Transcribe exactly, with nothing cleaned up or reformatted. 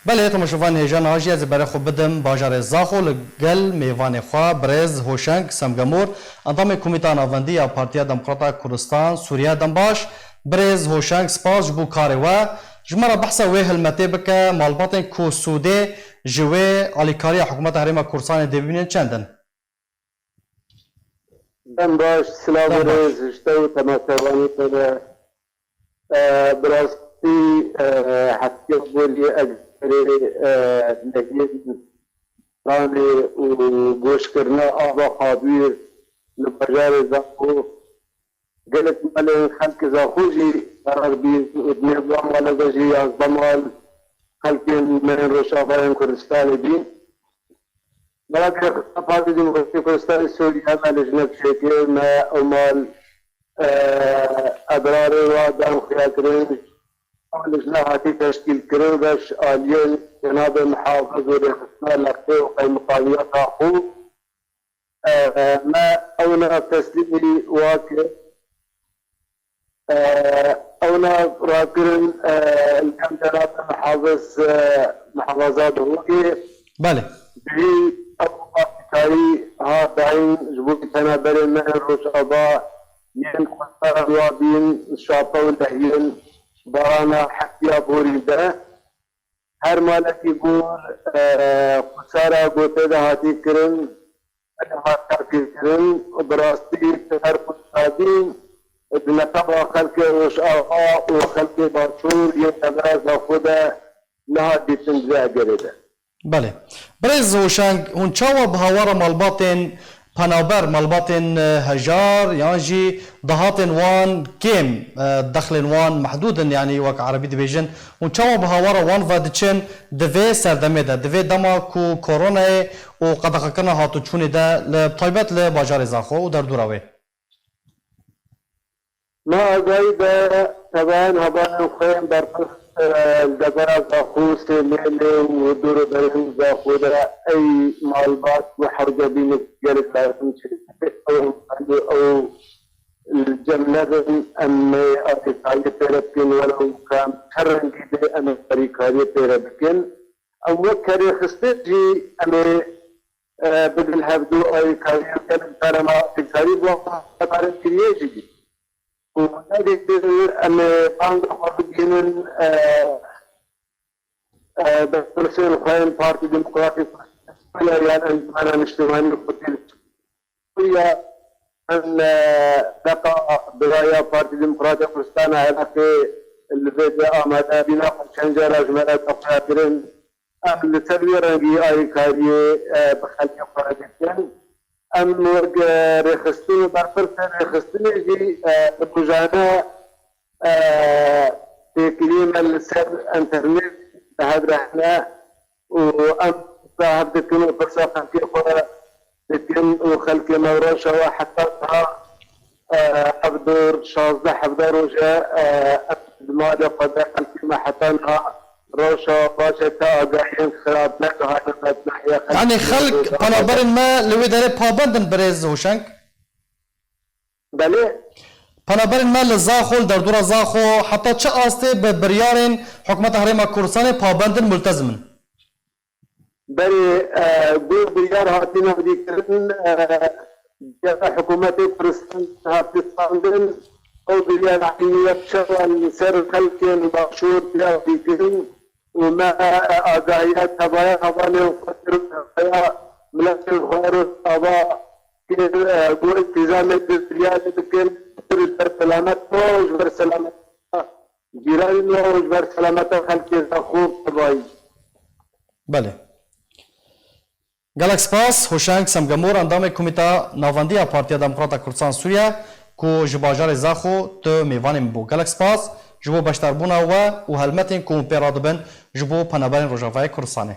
Belê, temaşevanên hêja, niha jî ez ê berê xwe bidim bajarê Zaxo li gel mêvanê xwe, birêz Hoşeng Semgemor, endamê Komîta Navendî ya Partiya Demokrata Kurdistan Sûriye. Dembaş, birêz Hoşeng, spas ji bo karê we. Ji me re behsa wê hilmetê bike, malbatên ku sûdê ji wê alîkariya Hikûmeta Herêma Kurdistanê dê bibînin çend in? Dem baş, silav û rêz ji te û temaşevanê te re. E, bi rastî, e, heftiya borî ez berê, e, nehiyên stranê û goşkirina ava xabûyê li bajarê Zaxo gelek malên xelkê Zaxo jî zarar bîn û di nêv wan male de jî yazdeh mal xelkên me yên Rojavayên Kurdistanê bîn. Belediye Partî Demokratîk Kurdistanê Sûriye me li jinev çêkir, me ew mal, e, ebrarê wa dan xuyakirin. Ew lijne hatî teşkîlkirin ve ji aliyên cenabê mihafiz û rêxistina lextê û qeymiqamiya Zaxo, e, me ew na teslîmî wa kir. Ew nav rakirin, li cem cenabê mihafiz, mihafaza Duhokê. Belê. Jî ew qasîkayî hat dayîn ji bo penaberên me ên Rojava yên xwesara wa bîn şape û lehiyên barana heftiya borî de. Her malekî gor, e, xwesara gotê de hatî kirin, hat tevkîrkirin û bi rastî her xwesadî di neqeba xelkê Rojava û xelkê Başûr yên devera Zaxo de nehat dîtin di vê egerê de. Belê. Birêz Hoşeng, hûn çawa bi hawara malbatên penaber, malbatên, e, hejar yan jî dahatên wan kêm, e, dexlên wan mehdûd in, yanî wek erebî dibêjin, hûn çawa bi hawara wan ve diçin di vê serdemê de, di vê dema ku koronayê û qedexekirina hatûçûnê de, li, bi taybet li bajarê Zaxo û derdora wê? Me agahî de tebayan hevalên xwe yên berpirs, e, li devera Zaxo, Sêlêlê û dor û berên Zaxo de ey malbat û hewce bîne gelek lazim çêdibe. Ew, ew li cem nebin, em ê alîkariyê pê re bikin, welew ka bi çi rengî be em ê alîkariyê pê re bikin. Em wek kerê xistin jî em ê e, bidin hevdu alîkarî û gelek cara me alîkarî bo alîkarên kiriye jî dît. Û nedîtin em ê banga xwe bigihînin, e, e, berpirsên xwe yên Partî Demokratîk Sûriye yan Encûmena Niştimanî Xwedî Sûriye. Em, e, deqa biraya Partî Demokratîk Kurdistana Iraqê li vê de amade bîna xwe çend cara ji me re daxuya kirin. Em li ser wê rengî alîkariyê, e, bi xelkê xwe re dikin. Em wek, e, rêxistin û berpirsên rêxistinê jî, e, rojane, e, têkiliyê me li ser înternet bi hev re hene û em pirsa hev dikin û pirsa xelkê xwe dikin û xelkê me rojava heta niha, e, hevdor, şazdeh hevdeh roj e, e, em di malê xwe de xelkê me heta niha rojava baş e, te agahiyên xirab negihane me di nahiya xelkê. Yanî xelk, penaberên me li wê derê pabend in, birêz Hoşeng? Belê. Penaberên me li Zaxo, li derdora Zaxo, heta çi astê bi biryarên Hikûmeta Herêma Kurdistanê pabend in, multezim in? Berê, e, got biryar hatî navdîkirin, e, biryara hikûmetê Kurdistan hatî standin, ew biryar eynî wek şeva li ser xelkên Başûr navdîkirin û me, e, agahiya tevaya hevalên xwe kir, tevaya miletên xwe Rojava kir, e, got îltîzamê bi biryarê bikin, ji ber selamet me û ji ber selamet cîranên me û ji ber selameta xelkê Zaxo tevayî. Belê. Gelek spas, Hoşeng Semgemor, endamê Komîta Navendî ya Partiya Demokrata Kurdistan Sûriye, ku ji bajarê Zaxo tu mêvanê min bû. Gelek spas ji bo beşdarbûna we û helmetên ku hûn pê radibin ji bo penaberên Rojavayê Kurdistanê.